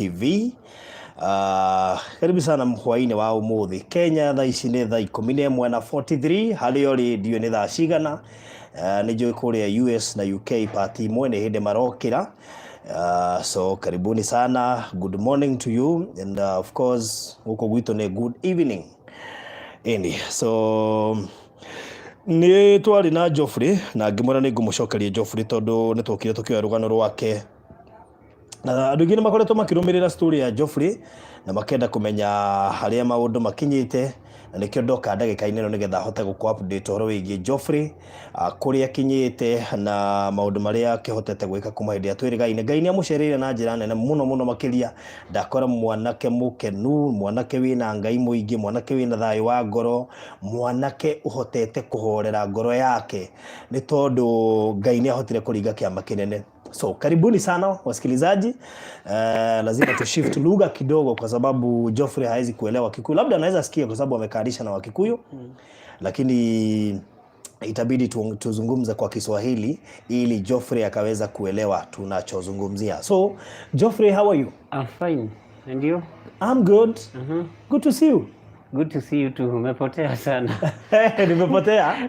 TV. Karibu sana hwainĩ wa ũmũthĩ. Kenya thaa ici nĩ thaa 11 na 43, harĩa ũrĩ ndiũĩ nĩ thaa cigana. Nĩ njũĩ kũrĩa US na UK part imwe nĩ hĩndĩ marokĩra. So karibuni sana, good morning to you and of course gũkũ gwitũ nĩ good evening. Ĩni, so nĩ twarĩ na Geoffrey na ngĩmwĩra nĩ ngũmũcokeria Geoffrey tondũ nĩ twokire tũkĩoya rũgano rwake, na andũ aingĩ nĩ makoretwo makĩrũmĩrĩra story ya Geoffrey na makenda kũmenya harĩa maũndũ makinyĩte, na nĩkĩo ndoka ndagĩka-inĩ ĩno nĩgetha hote gũkũ update ũhoro wĩgiĩ Geoffrey, kũrĩa akinyĩte na maũndũ marĩa akĩhotete gwĩka kuma hĩndĩ ĩrĩa twĩrĩgaine. Ngai nĩ amũcereire na njĩra nene mũno mũno makĩria. Ndakora mwanake mũkenu, mwanake wĩna Ngai mũingĩ, mwanake wĩna thayũ wa ngoro, mwanake ũhotete kũhorera ngoro yake nĩ tondũ Ngai nĩ ahotire kũringa kĩama kĩnene. So karibuni sana wasikilizaji. Lazima tu shift lugha kidogo kwa sababu Geoffrey hawezi kuelewa Kikuyu. Labda anaweza sikia kwa sababu amekaanisha na Wakikuyu, lakini itabidi tuzungumze kwa Kiswahili ili Geoffrey akaweza kuelewa tunachozungumzia. So Geoffrey, how are you? I'm fine. And you? I'm good. Good to see you. Good to see you too. Umepotea sana. Nimepotea.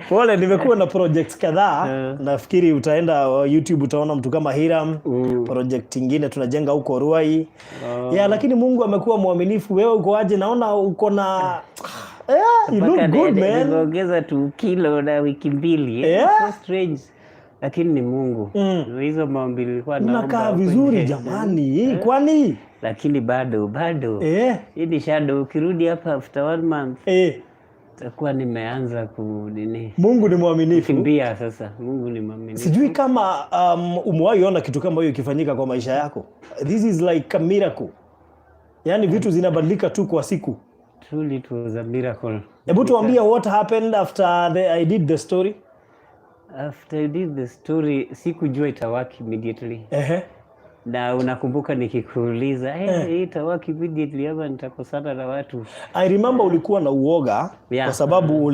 Pole, nimekuwa na projects kadhaa. Nafikiri utaenda YouTube utaona mtu kama Hiram. Project ingine tunajenga huko Ruai. Oh. Yeah, lakini Mungu amekuwa mwaminifu. Wewe uko aje? Naona uko na, yeah, you look Mpaka good, man. nimeongeza tu kilo na wiki 2. So strange. Lakini ni Mungu. Hizo maombi nilikuwa naomba Unakaa huko vizuri nje. Jamani. Kwani? Lakini bado bado. Hii ni shadow. Ukirudi hapa after one month takuwa nimeanza ku nini? Mungu ni mwaminifu. Kimbia sasa. Mungu ni mwaminifu. Sijui kama umewahi ona kitu kama hiyo ikifanyika kwa maisha yako. This is like a miracle. Yaani vitu zinabadilika tu kwa siku. Truly it was a miracle. Hebu tuambie what happened after I did the story. After I did the story, sikujua itawork immediately. Na unakumbuka nikikuuliza, "Hey, hii itawork immediately ama nitakosana na watu?" I remember ulikuwa na uoga kwa sababu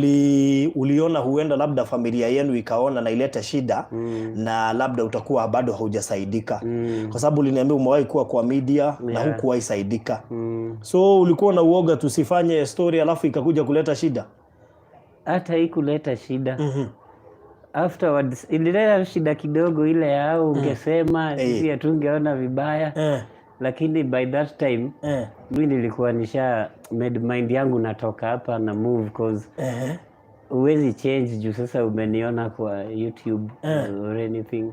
uliona huenda labda familia yenu ikaona na ilete shida na labda utakuwa bado haujasaidika, kwa sababu uliniambia umewahi kuwa kwa media na hukuwahi saidika. So ulikuwa na uoga tusifanye story alafu ikakuja kuleta shida. Hata haikuleta shida. Afterwards ilileta shida kidogo ile yao ungesema sisi hatungeona vibaya, lakini by that time mi nilikuwa nisha made mind yangu, natoka hapa na move, 'cause huwezi change juu sasa umeniona kwa YouTube or anything.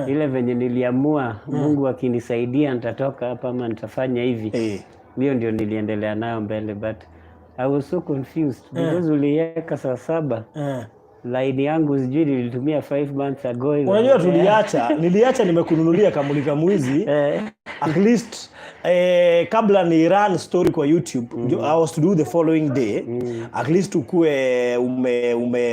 Ile venye niliamua Mungu akinisaidia nitatoka hapa ama nitafanya hivi, hiyo ndio niliendelea nayo mbele, but I was so confused because uliweka saa 7, line yangu sijui nilitumia 5 months ago Unajua imepotea. Tuliacha, niliacha nimekununulia kamulika mwizi at least kabla ni run story kwa YouTube. I was to do the following day, at least ukue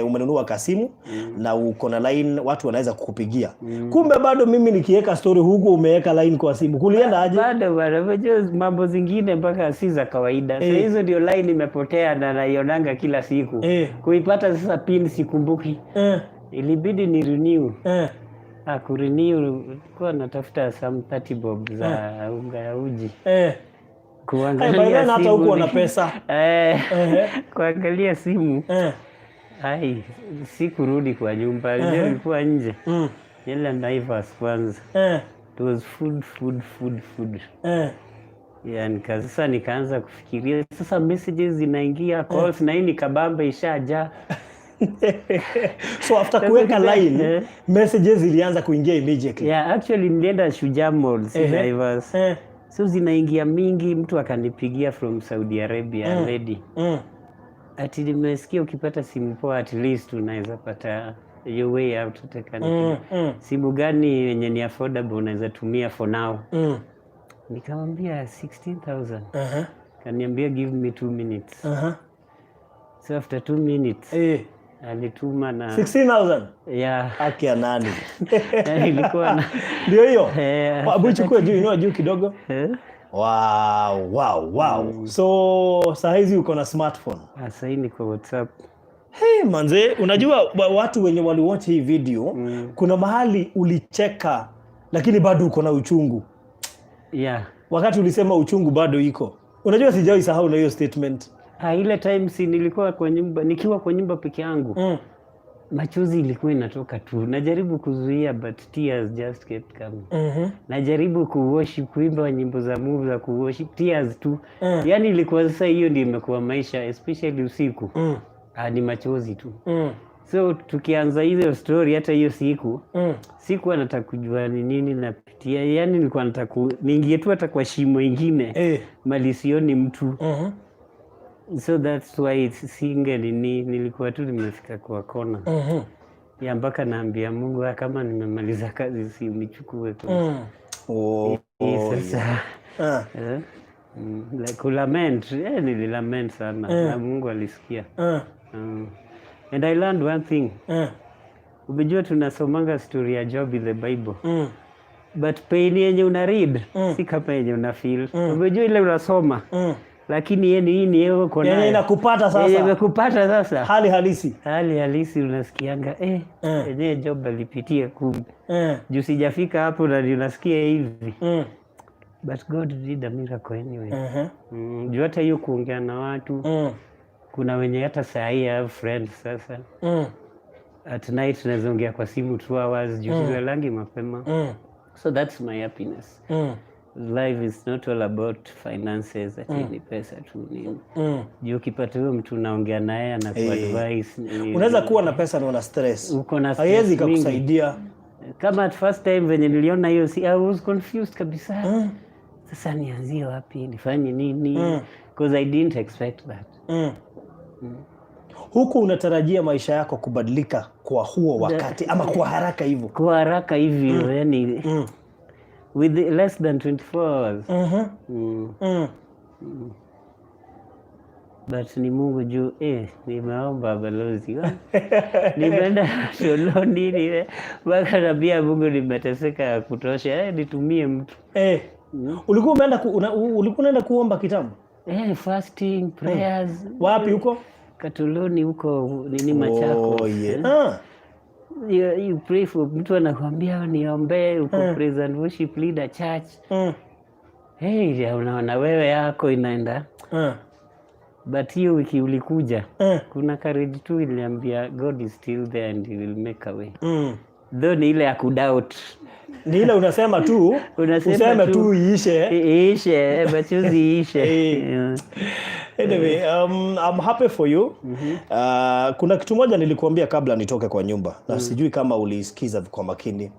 umenunua kasimu na uko na line watu wanaweza kukupigia. Kumbe bado mimi nikiweka story huku umeweka line kwa simu. Kulienda aje? Bado bado, unajua mambo zingine mpaka si za kawaida. Sa hizo ndio line imepotea na naionanga kila siku. Kuipata sasa pin sikumbuki. Ilibidi ni renew. Ah, kurenew kuwa natafuta some 30 bob za unga ya uji. Kuangalia By then hata simu hukuwa na pesa. Kuangalia simu. Ai, sikurudi kwa nyumba, nilikuwa nje. Ile Naivas kwanza. It was food, food, food, food. Yeah, sasa nikaanza kufikiria sasa messages zinaingia, calls, na hii ni kabambe ishajaa. So after kuweka line, messages zilianza kuingia immediately. Yeah, actually nilienda Shujaa Mall, si Naivas. So zinaingia mingi, mtu akanipigia from Saudi Arabia, lady. Ati nimesikia ukipata simu poa at least unaweza pata your way out. Akanipigia. Simu gani yenye ni affordable unaweza tumia for now? Nikamwambia 16,000. Kaniambia, "Give me 2 minutes." So after 2 minutes alituma na 16,000. Yeah. Haki ya nani? Ilikuwa na Ndio hiyo. Eh. Hebu chukue juu, inua juu kidogo. Eh? Wow. So saa hizi uko na smartphone. Ah, sasa hii niko WhatsApp. Hey, manze, unajua watu wenye waliwatch hii video, kuna mahali ulicheka lakini bado uko na uchungu. Yeah. Wakati ulisema uchungu bado iko. Unajua sijawahi sahau na hiyo statement. Ah, ile time si nilikuwa kwa nyumba, nikiwa kwa nyumba peke yangu, machozi ilikuwa inatoka tu, najaribu kuzuia, but tears just kept coming. Najaribu kuworship, kuimba nyimbo za Mungu za kuworship, tears tu. Yani ilikuwa sasa hiyo ndio imekuwa maisha, especially usiku. Ah, ni machozi tu. So tukianza hizo story, hata hiyo siku sikuwa nataka kujua ni nini napitia, yani nilikuwa nataka niingie tu hata kwa shimo ingine mali sioni mtu. So that's why singe nini, nilikuwa tu nimefika kwa kona ya mpaka naambia Mungu, "Ah, kama nimemaliza kazi, si unichukue tu." Oh, Sasa yeah. Like kulament, nililament sana na Mungu alisikia. And I learned one thing. Umejua tunasomanga story ya Job in the Bible. But pain yenye una read si kama yenye una feel. Umejua ile unasoma, lakini yeye hii ni yeye uko Yenye nayo. inakupata Yenye sasa. imekupata sasa. Hali halisi. Hali halisi unasikianga, yenyewe Job alipitia kumbe. Juu sijafika hapo na ndio unasikia hivi. But God did a miracle anyway. Juu hata hiyo kuongea na watu, kuna wenye hata saa hii I have friends sasa. At night tunaweza ongea kwa simu 2 hours juu silalangi mapema. So that's my happiness. Life is not all about finances, ati ni pesa tu nini. Juu ukipata huyo mtu unaongea naye, anakuadvise Unaweza kuwa na pesa na una stress. Uko na stress Haiwezi mingi. Ikakusaidia. Kama at first time venye niliona hiyo, si I was confused kabisa. Sasa nianzie wapi, nifanye nini? Because I didn't expect that. Huku unatarajia maisha yako kubadilika kwa huo wakati ama kwa haraka hivyo. Kwa haraka hivi, yani with less than 24 hours. But ni Mungu juu, nimeomba, balozi, nimeenda Sholoni, mpaka naambia Mungu nimeteseka ya kutosha, nitumie mtu. Ulikuwa umeenda ulikuwa unaenda kuomba kitambo? Fasting, prayers. Wapi huko? Katoloni huko nini, Machakos. Oh, yeah. You pray for, mtu anakuambia niombee, uko praise and worship leader church. Hey, ya unaona wewe yako inaenda, but hiyo wiki ulikuja, kuna courage tu iliambia God is still there and he will make a way. Though ni ile ya kudoubt. Ni ile unasema tu Unasema useme tu. Tu iishe. Iishe, machozi iishe. Eh. Anyway, I'm happy for you. Kuna kitu moja nilikuambia kabla nitoke kwa nyumba na sijui kama ulisikiza kwa makini.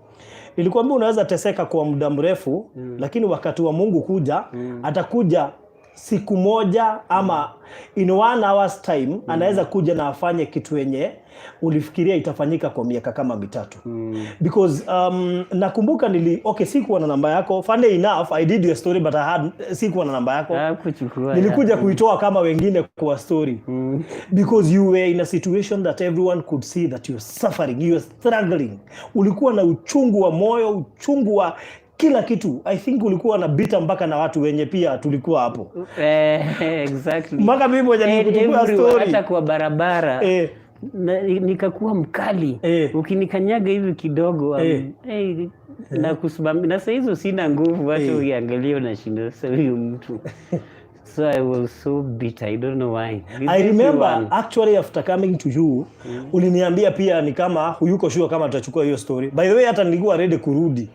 Nilikuambia unaweza teseka kwa muda mrefu, lakini wakati wa Mungu kuja, atakuja siku moja ama in one hour's time, anaweza kuja na afanye kitu yenye ulifikiria itafanyika kwa miaka kama 3. Because nakumbuka okay, sikuwa na namba yako. Funny enough, I did your story, but I had sikuwa na namba yako. Hakuchukua. Nilikuja kuitoa kama wengine kwa story because you were in a situation that everyone could see that you're suffering, you were struggling. Ulikuwa na uchungu wa moyo, uchungu wa kila kitu. I think ulikuwa na bitter mpaka na watu wenye pia tulikuwa hapo. Exactly. Mpaka mimi mwenye And nilikuchukua everywhere, story. Hata kwa barabara nikakuwa mkali. Ukinikanyaga hivi kidogo, na kusimamia, na saa hizo sina nguvu, hata ukiangalia unashinda sasa huyu mtu. So I was so bitter, I don't know why. With I remember everyone. Actually after coming to you, uliniambia pia ni kama huyuko sure kama tutachukua hiyo story. By the way, hata nilikuwa ready kurudi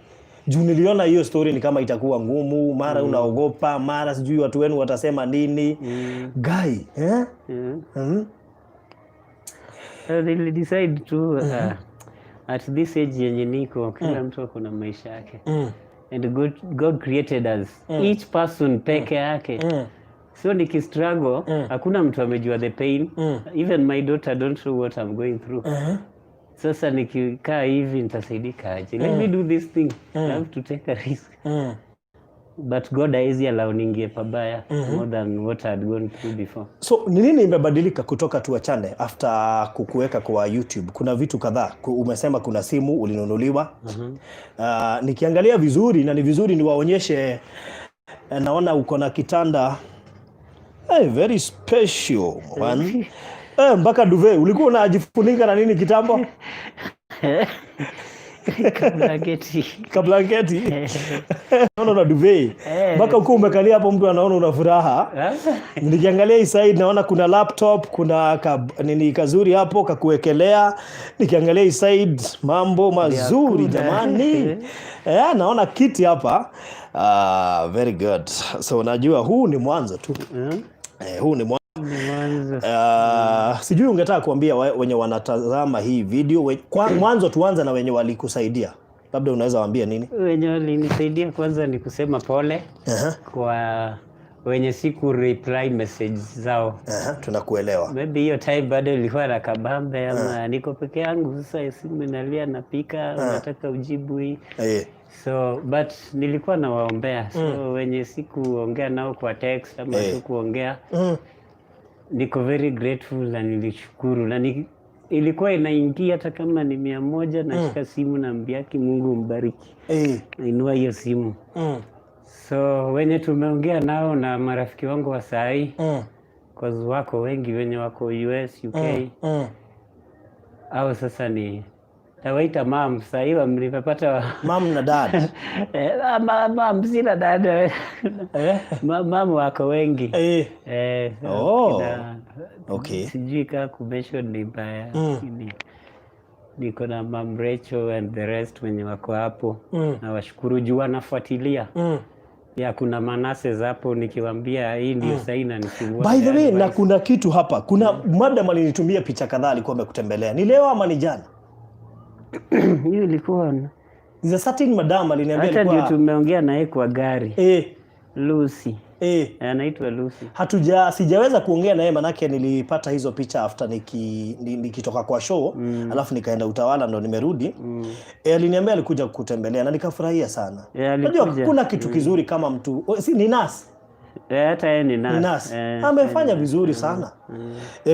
juu niliona hiyo story ni kama itakuwa ngumu, mara unaogopa, mara sijui watu wenu watasema nini. Guy, eh? Yeah. Mm. So nilidecide tu, at this age yenye niko, kila mtu ako na maisha yake and God created us each person peke yake. So nikistruggle, hakuna mtu amejua the pain. Even my daughter don't know what I'm going through. Sasa nikikaa hivi nitasaidika aje? Let me do this thing. I have to take a risk. But God haezi allow niingie pabaya more than what I had gone through before. So ni nini imebadilika kutoka tuachane after kukuweka kwa YouTube? Kuna vitu kadhaa. Umesema kuna simu ulinunuliwa. Nikiangalia vizuri, na ni vizuri niwaonyeshe, naona uko na kitanda, hey, very special one. Mpaka duvet ulikuwa unajifunika na nini kitambo? Kablanketi. Kablanketi. Naona una duvet. Mpaka ukiwa umekalia hapo mtu anaona una furaha. Nikiangalia hii side naona kuna laptop, kuna nini kazuri hapo kakuwekelea. Nikiangalia hii side, mambo mazuri. Hakuna. Jamani. Naona kiti hapa. Ah, very good. So najua huu ni mwanzo tu. Huu ni mwanzo. Ni mwanzo. Sijui ungetaka kuambia wenye wanatazama hii video mwanzo tuanze na wenye walikusaidia, labda unaweza waambia nini? Wenye walinisaidia, kwanza ni kusema pole kwa wenye siku reply message zao. Aha, tunakuelewa. Maybe hiyo time bado ilikuwa na kabambe ama niko peke yangu, sasa simu inalia, napika, unataka ujibu hii. So but nilikuwa nawaombea. So wenye sikuongea nao kwa text ama tu kuongea, niko very grateful na nilishukuru na ilikuwa inaingia hata kama ni 100, nashika simu, naambia, "Mungu mbariki," nainua hiyo simu. So wenye tumeongea nao na marafiki wangu wa sahii, cause wako wengi wenye wako US, UK, au sasa ni tawaita mum sahii nimepata. Mum na dad. Eh, mum sina dada. Eh? Mum wako wengi. Eh, so Oh. Sijui kaa kumention ni mbaya, lakini niko na Mam Rachel and the rest wenye wako hapo. Nawashukuru juu wanafuatilia. Ya kuna manurses hapo, nikiwambia hii ndio sahii inanisumbua. By the way, na Advice. Kuna kitu hapa, kuna madam alinitumia picha kadhaa, alikuwa amekutembelea. Ni leo ama ni jana? Hiyo ilikuwa There's a certain madam aliniambia hata ndio alikuwa tumeongea naye kwa gari. Lucy. Anaitwa Lucy. Sijaweza kuongea naye manake nilipata hizo picha after nikitoka kwa show, alafu nikaenda Utawala ndo nimerudi. Aliniambia alikuja kutembelea na nikafurahia sana. Eh, Unajua alikuja. kuna kitu kizuri kama mtu si, ni nurse? Eh, hata yeye ni Ni nurse. nurse. Eh, Amefanya vizuri sana.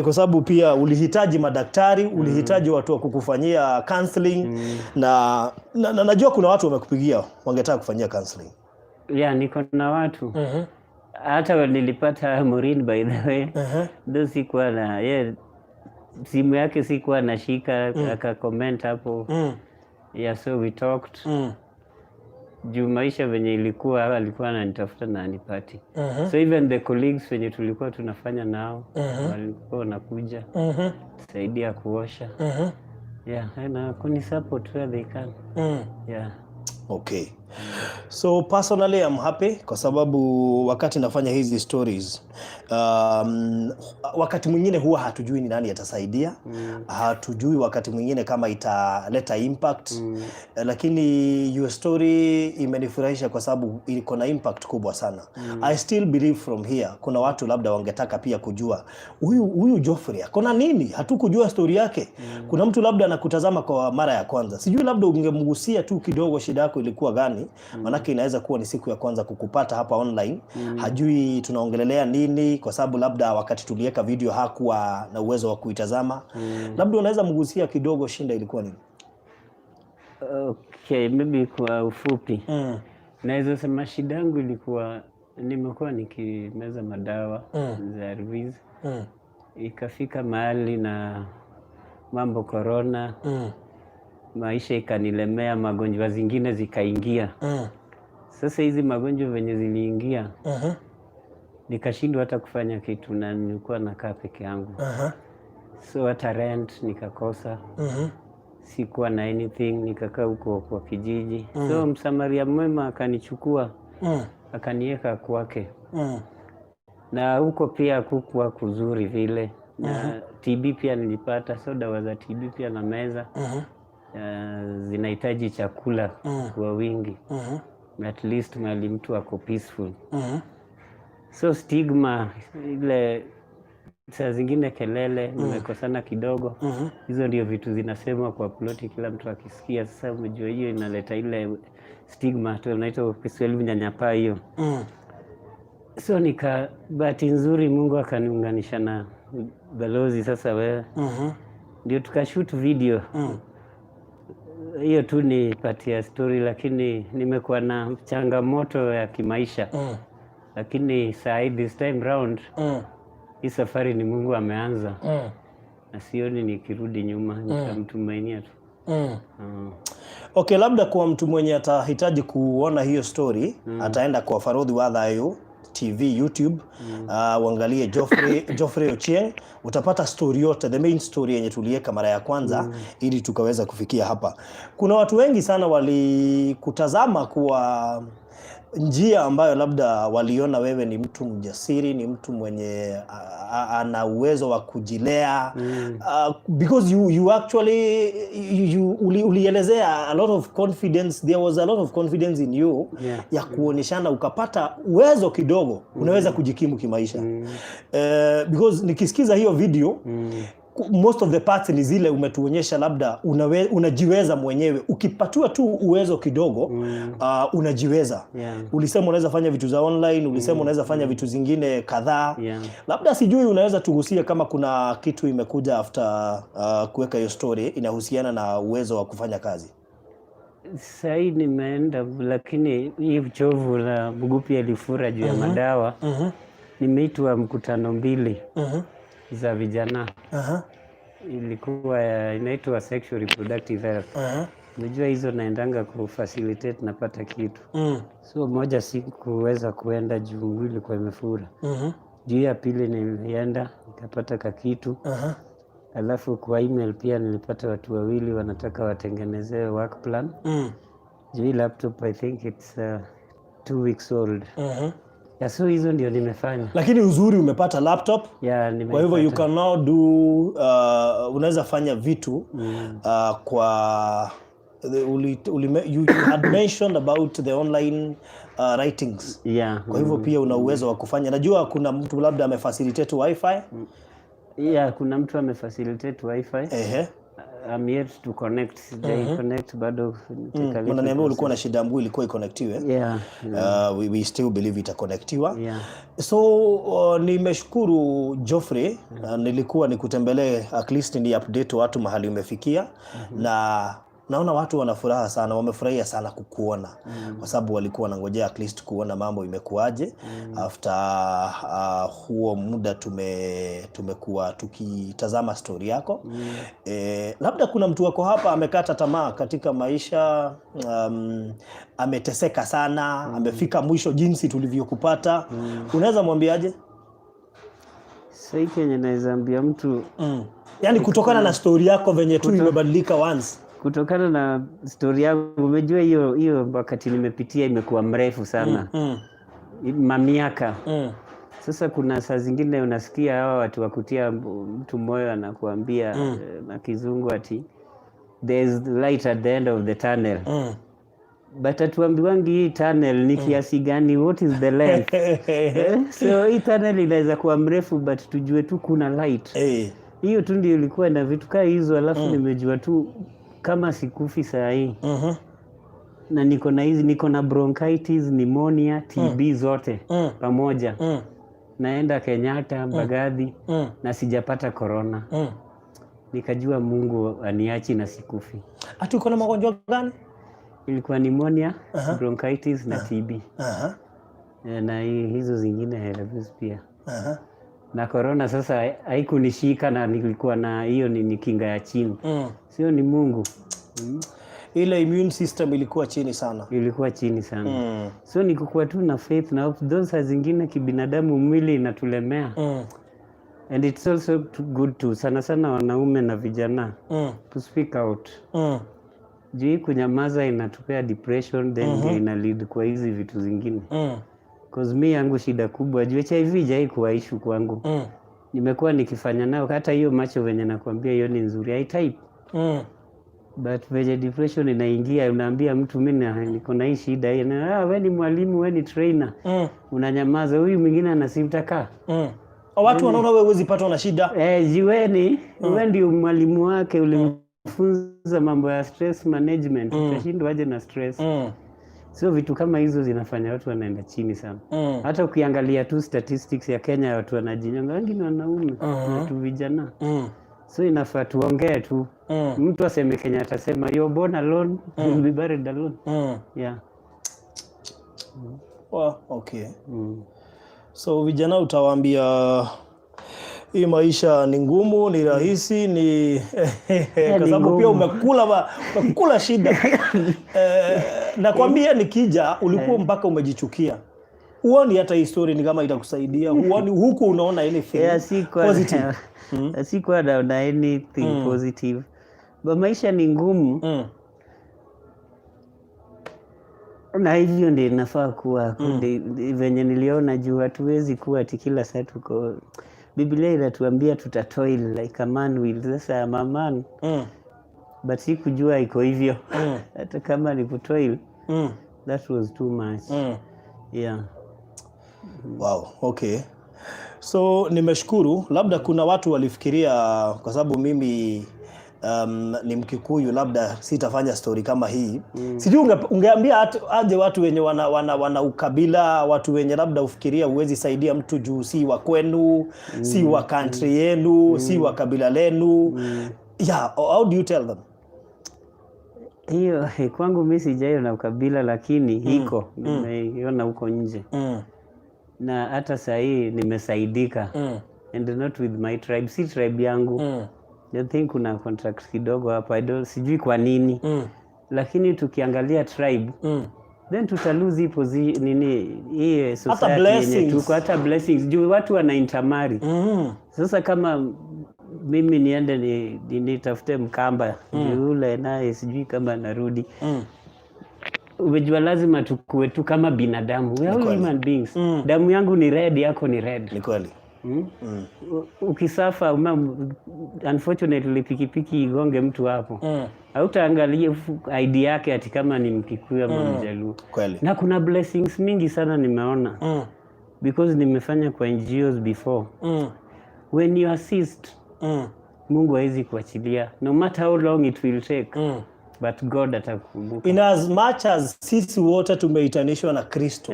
Kwa sababu pia ulihitaji madaktari, ulihitaji watu wa kukufanyia counseling na najua kuna watu wamekupigia wangetaka kufanyia counseling. Yeah, niko na watu. Hata nilipata Maureen, by the way. Ndo sikuwa na ye simu yake, sikuwa nashika, aka comment hapo. Yeah, so we talked. Juu maisha venye ilikuwa, alikuwa ananitafuta na anipati. So even the colleagues wenye tulikuwa tunafanya nao walikuwa wanakuja saidia kuosha. Yeah, na kunisupport where they can. Yeah. Okay. So personally I'm happy kwa sababu wakati nafanya hizi stories, wakati mwingine huwa hatujui ni nani atasaidia, hatujui wakati mwingine kama italeta impact, lakini your story imenifurahisha kwa sababu iko na impact kubwa sana. I still believe from here kuna watu labda wangetaka pia kujua huyu Geoffrey akona nini, hatukujua story yake. Kuna mtu labda anakutazama kwa mara ya kwanza, sijui labda ungemgusia tu kidogo shida yako ilikuwa gani, manake inaweza kuwa ni siku ya kwanza kukupata hapa online, hajui tunaongelelea nini, kwa sababu labda wakati tuliweka video hakuwa na uwezo wa kuitazama. Labda unaweza mgusia kidogo shinda ilikuwa nini? Okay, maybe kwa ufupi naweza sema shida yangu ilikuwa nimekuwa nikimeza madawa za ARVs. Ikafika mahali na mambo corona, maisha ikanilemea, magonjwa zingine zikaingia. Sasa hizi magonjwa venye ziliingia, nikashindwa hata kufanya kitu na nilikuwa nakaa peke yangu. So hata rent nikakosa, sikuwa na anything, nikakaa huko kwa kijiji. So msamaria mwema akanichukua, akaniweka kwake, na huko pia kukuwa kuzuri vile, na TB pia nilipata, so dawa za TB pia na meza zinahitaji chakula kwa wingi, at least mahali mtu ako peaceful. So stigma ile, saa zingine kelele, nimekosana kidogo, hizo ndio vitu zinasemwa kwa ploti, kila mtu akisikia. Sasa umejua hiyo inaleta ile stigma tu, unaitwa kwa Kiswahili unyanyapaa hiyo. So nika bahati nzuri Mungu akaniunganisha na balozi sasa wewe, ndio tukashoot video. Hiyo tu ni part ya story, lakini nimekuwa na changamoto ya kimaisha, lakini saa hii, this time round, hii safari ni Mungu ameanza na sioni nikirudi nyuma, nitamtumainia tu. Okay, labda kwa mtu mwenye atahitaji kuona hiyo story, ataenda kwa Farodhi wa Thayu TV YouTube, uangalie Geoffrey Ochieng, utapata story yote, the main story yenye tuliweka mara ya kwanza ili tukaweza kufikia hapa. Kuna watu wengi sana walikutazama kuwa njia ambayo labda waliona wewe ni mtu mjasiri, ni mtu mwenye ana uwezo wa kujilea, because you actually ulielezea a lot of confidence, there was a lot of confidence in you ya kuonyeshana ukapata uwezo kidogo unaweza kujikimu kimaisha, because nikisikiza hiyo video, most of the parts ni zile umetuonyesha labda unajiweza mwenyewe ukipatiwa tu uwezo kidogo, unajiweza. Ulisema unaweza fanya vitu za online, ulisema unaweza fanya vitu zingine kadhaa. Labda sijui unaweza tugusia kama kuna kitu imekuja after kuweka hiyo story inahusiana na uwezo wa kufanya kazi. Sahii nimeenda, lakini hii uchovu na mguu pia ilifura juu ya madawa. Nimeitwa mkutano mbili za vijana. Ilikuwa inaitwa sexual reproductive health. Unajua hizo naendanga kufacilitate, napata kitu. So moja sikuweza kuenda juu mguu ilikuwa imefura. Juu ya pili nilienda nikapata kakitu. Alafu kwa email pia nilipata watu wawili wanataka watengenezewe work plan. Juu hii laptop, I think it's 2 weeks old. Yeah, so hizo ndio nimefanya. Lakini uzuri umepata laptop. Yeah. Kwa hivyo you Nimeipata. Can now do unaweza fanya vitu kwa the, uli, uli, you had mentioned about the online writings. Kwa hivyo pia una uwezo wa kufanya. Najua kuna mtu labda amefacilitate wifi. Yeah, kuna mtu amefacilitate wifi. I'm yet to connect. Sijai connect bado. Take a little Unaniambia ulikuwa na shida ya mguu ilikuwa iconnectiwe. Yeah. We still believe itaconnectiwa. So nimeshukuru, Geoffrey. Nilikuwa nikutembelee, at least ni update watu mahali umefikia, na naona watu wana furaha sana, wamefurahia sana kukuona kwa sababu walikuwa wanangojea at least kuona mambo imekuaje after huo muda tumekuwa tukitazama story yako. Labda kuna mtu wako hapa amekata tamaa katika maisha, ameteseka sana, amefika mwisho jinsi tulivyokupata, unaweza mwambiaje? Sasa hii kenye naweza ambia mtu, Yaani kutokana na story yako venye tu imebadilika once. Kutokana na story yangu, umejua hiyo hiyo wakati nimepitia imekuwa mrefu sana, mamiaka. Sasa kuna saa zingine unasikia hawa watu wa kutia mtu moyo anakuambia na kizungu ati there's light at the end of the tunnel, but hatuambiwangi hii tunnel ni kiasi gani, what is the length? So hii tunnel inaweza kuwa mrefu, but tujue tu kuna light. Hiyo tu ndio ilikuwa na vitu kaa hizo, alafu nimejua tu kama sikufi saa hii na niko na hizi, niko na bronchitis, pneumonia, TB zote pamoja, naenda Kenyatta, Mbagathi na sijapata corona, nikajua Mungu aniachi na sikufi. Ati uko na magonjwa gani? Ilikuwa pneumonia, bronchitis na TB. Na hizo zingine herpes pia. Na corona sasa haikunishika na nilikuwa na hiyo ni kinga ya chini. Sio ni Mungu. Ile immune system ilikuwa chini sana. Ilikuwa chini sana. So ni kukuwa tu na faith na hope. Those saa zingine kibinadamu mwili inatulemea. And it's also too good to, sana sana wanaume na vijana, to speak out. Juu hii kunyamaza inatupea depression, then ndio ina lead kwa hizi vitu zingine. 'Cause mi yangu shida kubwa, juu HIV haijai kuwa issue kwangu. Nimekuwa nikifanya nayo, hata hiyo macho venye nakwambia hiyo ni nzuri, I type. But venye depression inaingia, unaambia mtu, mi niko na hii shida hii, na we ni mwalimu, we ni trainer. Unanyamaza, huyu mwingine anasimtaka. Watu wanaona wewe huwezi patwa na shida. Eh, jiweni, we ndio mwalimu wake, ulimfunza mambo ya stress management, utashindwa aje na stress? So vitu kama hizo zinafanya watu wanaenda chini sana. Hata ukiangalia tu statistics ya Kenya, watu wanajinyonga wengi ni wanaume, watu vijana. So inafaa tuongee tu. Mtu aseme Kenya atasema, you're born alone, you'll be buried alone. Yeah. Well, okay. So vijana utawaambia Hii maisha ni ngumu, ni rahisi, ni kwa Ni sababu pia ngumu. umekula shida. Nakwambia nikija ulikuwa mpaka umejichukia. Huoni hata hii story ni kama itakusaidia. Huoni huku unaona anything Yeah, sikuwa positive. Sikuwa naona anything positive. But maisha ni ngumu na hivyo ndio inafaa kuwa. Venye niliona juu hatuwezi kuwa ati kila saa tuko. Biblia inatuambia tutatoil like a man will. Sasa I'm a man but sikujua iko hivyo. Hata kama ni kutoil, that was too much. Yeah. Wow, okay. So nimeshukuru, labda kuna watu walifikiria kwa sababu mimi ni Mkikuyu, labda sitafanya story kama hii. Sijui ungeambia aje watu wenye wana ukabila, watu wenye labda ufikiria huwezi saidia mtu juu si wa kwenu, si wa country yenu, si wa kabila lenu. Yeah, how do you tell them? Hiyo kwangu mi sijaiona ukabila, lakini iko nimeiona huko nje na hata sahii nimesaidika and not with my tribe, si tribe yangu. I think kuna contract kidogo hapo, I don't, sijui kwa nini lakini tukiangalia tribe then tutalose hii nini hii society yenye Blessings. tuko, hata blessings juu watu wana intermarry. Sasa kama mimi niende nitafute Mkamba yule naye sijui kama narudi, umejua lazima tukue tu kama binadamu, we are all Kweli. Human beings. Damu yangu ni red, yako ni red. Ni kweli. Ukisuffer unfortunately pikipiki igonge mtu hapo, hautaangalia ID yake ati kama ni Mkikuyu ama Mjaluo. Kweli. Na kuna blessings mingi sana nimeona because nimefanya kwa NGOs before. When you assist, Mungu hawezi kuachilia no matter how long it will take, but God atakukumbuka. In as much as sisi wote tumeitanishwa na Kristo,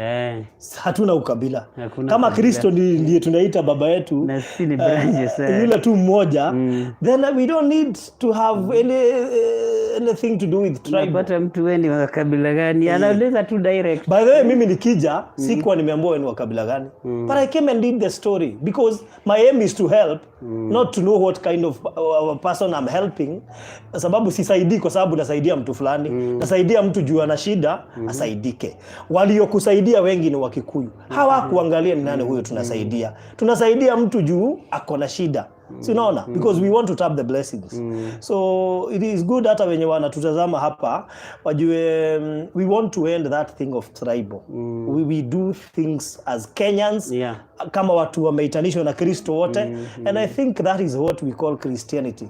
hatuna ukabila. Hakuna Kama kabila. Kristo ndiye tunaita baba yetu, Na sisi ni branches, eh. yule tu mmoja, then we don't need to have anything to do with tribe. Unapata mtu, wewe ni wa kabila gani, anauliza tu direct. By the way, mimi nikija sikuwa nimeambiwa wewe ni wa kabila gani. But I came and did the story because my aim is to help, not to know what kind of person I'm helping. Sababu sisaidii kwa sababu nasaidia mtu fulani. Nasaidia mtu juu ana shida, asaidike. Waliokusaidia wengi ni Wakikuyu. Hawakuangalia ni nani huyo tunasaidia. Tunasaidia mtu juu ako na shida. Si unaona? Because we want to tap the blessings. So it is good hata wenye wanatutazama hapa wajue we want to end that thing of tribal. We do things as Kenyans kama watu wameitanishwa na Kristo wote, and I think that is what we call Christianity.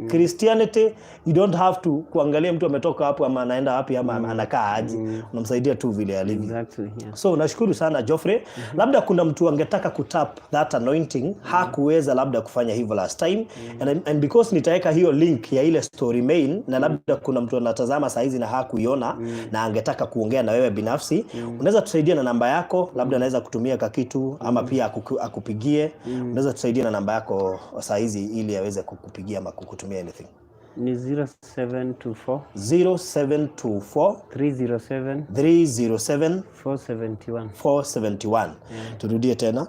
Christianity, you don't have to kuangalia mtu ametoka hapo ama anaenda wapi ama anakaa aje. Unamsaidia tu vile alivyo. So nashukuru sana, Geoffrey. Labda kuna mtu angetaka kutap that anointing, hakuweza labda kufanya hivyo last time. And because nitaweka hiyo link ya ile story main, na labda kuna mtu anatazama saa hizi na hakuiona na angetaka kuongea na wewe binafsi, unaweza tusaidia na namba yako, labda anaweza kutumia kakitu ama pia akupigie. Unaweza tusaidia na namba yako saa hizi ili aweze kukupigia ama kukutumia anything. Ni 0724 0724 307 307 471. 471. Turudie tena.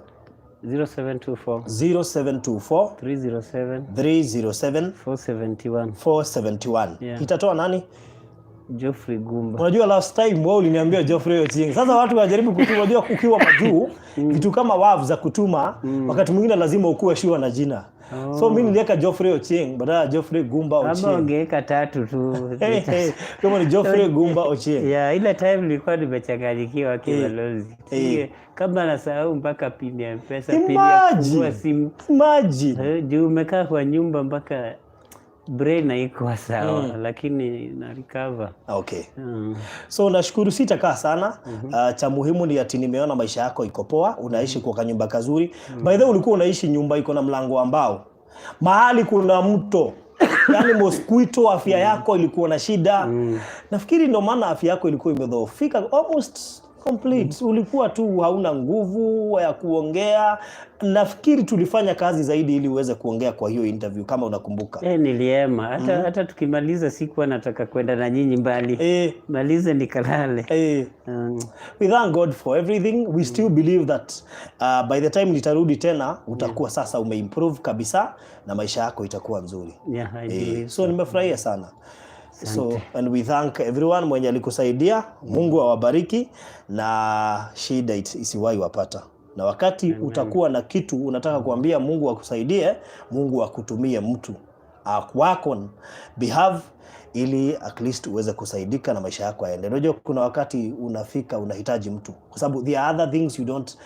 0724 0724 307 307 471. 471. Yeah. Itatoa nani? Geoffrey Gumba. Unajua last time wewe uliniambia Geoffrey Ochieng. Sasa watu wanajaribu kutuma, unajua ukiwa majuu vitu kama wav za kutuma, wakati mwingine lazima ukuwe sure na jina. So mimi niliweka Geoffrey Ochieng badala ya Geoffrey Gumba Ama Ochieng. ungeweka tatu tu. Hey, hey, kama ni Geoffrey Gumba Ochieng. Yeah, ile time nilikuwa nimechanganyikiwa kibalozi. Kama nasahau mpaka pin ya M-Pesa, pin ya Imagine. kufungua simu. Imagine. Juu umekaa kwa nyumba mpaka brain haikuwa sawa, lakini na recover. Okay. So nashukuru, sitakaa sana. Cha muhimu ni ati nimeona maisha yako iko poa, unaishi kwa kanyumba kazuri. By the way, ulikuwa unaishi nyumba iko na mlango wa mbao, mahali kuna mto, yaani mosquito, afya yako ilikuwa na shida. Nafikiri ndio maana afya yako ilikuwa imedhoofika almost Complete. Ulikuwa tu hauna nguvu ya kuongea. Nafikiri tulifanya kazi zaidi ili uweze kuongea kwa hiyo interview, kama unakumbuka. Eh, niliema hata tukimaliza sikuwa nataka kwenda na nyinyi mbali, malize nikalale. We thank God for everything. We still believe that by the time nitarudi tena utakuwa sasa umeimprove kabisa na maisha yako itakuwa nzuri. Yeah, I believe. So nimefurahia sana. So and we thank everyone mwenye alikusaidia. Mungu awabariki na shida isiwahi wapata. Na wakati utakuwa na kitu unataka kuambia Mungu akusaidie, Mungu akutumie mtu wako on behalf ili at least uweze kusaidika na maisha yako yaende. Unajua kuna wakati unafika unahitaji mtu, kwa sababu there are other things you don't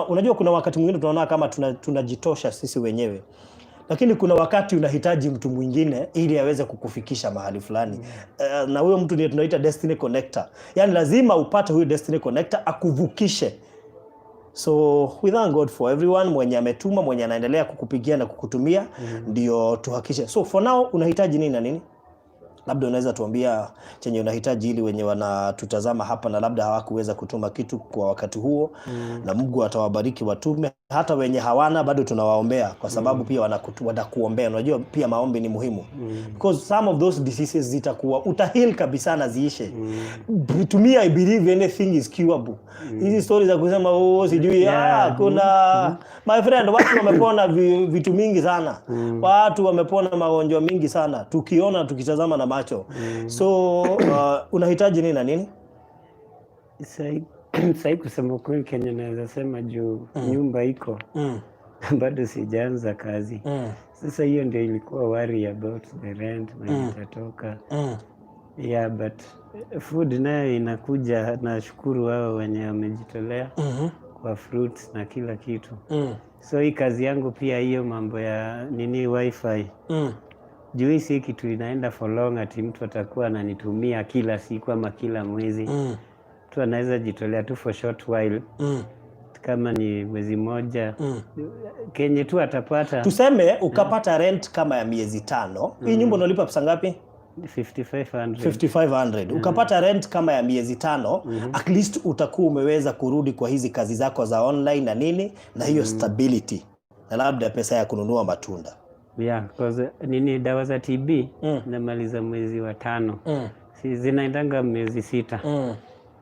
unajua kuna wakati mwingine tunaona kama tunajitosha sisi wenyewe, lakini kuna wakati unahitaji mtu mwingine ili aweze kukufikisha mahali fulani. Na huyo mtu ndiye tunaita destiny connector. Yani lazima upate huyo destiny connector akuvukishe. So we thank God for everyone mwenye ametuma, mwenye anaendelea kukupigia na kukutumia, ndio tuhakikishe. So for now unahitaji nini na nini? Labda unaweza tuambia chenye unahitaji ili wenye wanatutazama hapa na labda hawakuweza kutuma kitu kwa wakati huo, na Mungu atawabariki watume. Hata wenye hawana bado tunawaombea kwa sababu pia watakuombea. Unajua pia maombi ni muhimu, because some of those diseases zitakuwa utaheal kabisa na ziishe. To me, I believe anything is curable. Hizi stories za kusema, "Oh, sijui," ah, kuna, my friend, watu wamepona vitu mingi sana. Watu wamepona magonjwa mingi sana, tukiona, tukitazama na macho. So unahitaji nini na nini? Sai kusema kweli, Kenya naweza sema juu nyumba iko, bado sijaanza kazi. Sasa hiyo ndio ilikuwa worry about the rent na itatoka. Yeah, but food nayo inakuja. Nashukuru wao wenye wamejitolea kwa fruits na kila kitu. So hii kazi yangu pia, hiyo mambo ya nini, wifi, juu hii si kitu inaenda for long ati mtu atakuwa ananitumia kila siku ama kila mwezi. Mtu anaweza jitolea tu for short while, kama ni mwezi moja, kenye tu atapata. Tuseme ukapata rent kama ya miezi 5. Hii nyumba unalipa pesa ngapi? 5500. 5500. Ukapata rent kama ya miezi 5, at least utakuwa umeweza kurudi kwa hizi kazi zako za online na nini na hiyo stability na labda pesa ya kununua matunda. Yeah, 'cause nini, dawa za TB namaliza mwezi wa tano. Si zinaendanga miezi 6.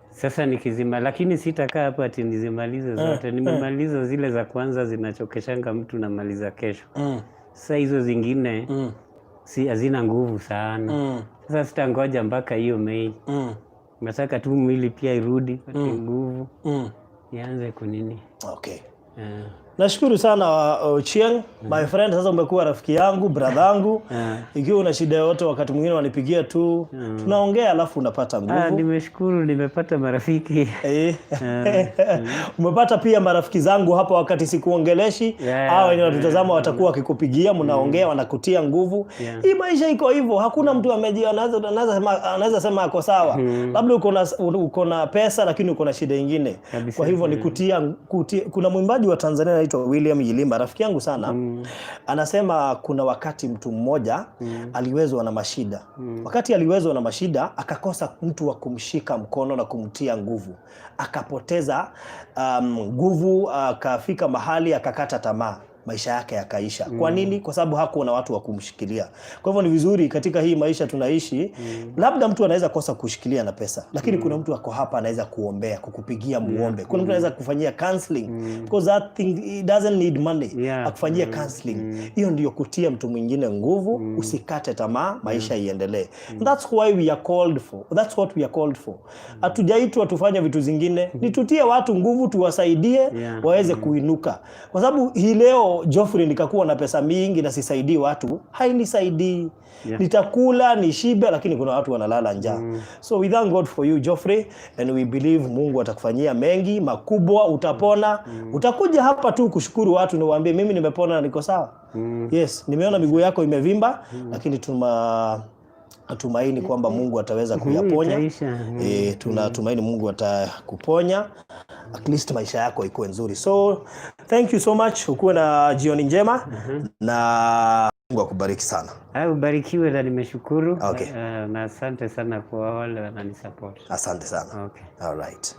Sasa nikizima, lakini sitakaa hapa ati nizimalize zote. Nimemaliza zile za kwanza, zinachokeshanga mtu, namaliza kesho. Sasa hizo zingine si hazina nguvu sana. Sasa sitangoja mpaka hiyo Mei. Nataka tu mwili pia irudi pate nguvu, nianze kunini. Nashukuru sana, Ochieng, my friend. Sasa umekuwa rafiki yangu, brother yangu. Ikiwa una shida yoyote, wakati mwingine wanipigia tu, tunaongea, alafu unapata Ah, nguvu. nimeshukuru nimepata marafiki. Umepata pia marafiki zangu hapa wakati sikuongeleshi, hawa wenye wanatutazama watakuwa wakikupigia, mnaongea, wanakutia nguvu. Hii maisha iko hivyo, hakuna mtu anaweza sema ako sawa. Labda uko na pesa lakini uko na shida ingine. Kwa hivyo ni kutia. Kuna mwimbaji wa Tanzania anaitwa William Yilima, rafiki yangu sana. Anasema kuna wakati mtu mmoja aliwezwa na mashida. Wakati aliwezwa na mashida, akakosa mtu wa kumshika mkono na kumtia nguvu, akapoteza nguvu, akafika mahali akakata tamaa, maisha yake yakaisha. Kwa nini? Kwa sababu hakuwa na watu wa kumshikilia. Kwa hivyo ni vizuri katika hii maisha tunaishi, labda mtu anaweza kosa kushikilia na pesa, lakini kuna mtu ako hapa anaweza kuombea, kukupigia muombe. Kuna mtu anaweza kufanyia counseling, because that thing, it doesn't need money. Akufanyia counseling. Hiyo ndio kutia mtu mwingine nguvu, usikate tamaa, maisha iendelee. And that's why we are called for. That's what we are called for. Hatujaitwa tufanye vitu zingine, ni tutie watu nguvu, tuwasaidie waweze kuinuka. Kwa sababu hii leo Geoffrey nikakuwa na pesa mingi na sisaidii watu, hainisaidii. Nitakula nishibe, lakini kuna watu wanalala njaa. So we thank God for you, Geoffrey, and we believe Mungu atakufanyia mengi makubwa, utapona. Utakuja hapa tu kushukuru watu na uwaambie, "Mimi nimepona na niko sawa." Yes, nimeona miguu yako imevimba, lakini tunatumaini kwamba Mungu ataweza kuyaponya. Itaisha. Tunatumaini Mungu atakuponya, at least maisha yako ikuwe nzuri. So thank you so much, ukuwe na jioni njema na Mungu akubariki sana. Ah, ubarikiwe na nimeshukuru. Okay. Na asante sana kwa wale wananisupport. Asante sana. Okay. All right.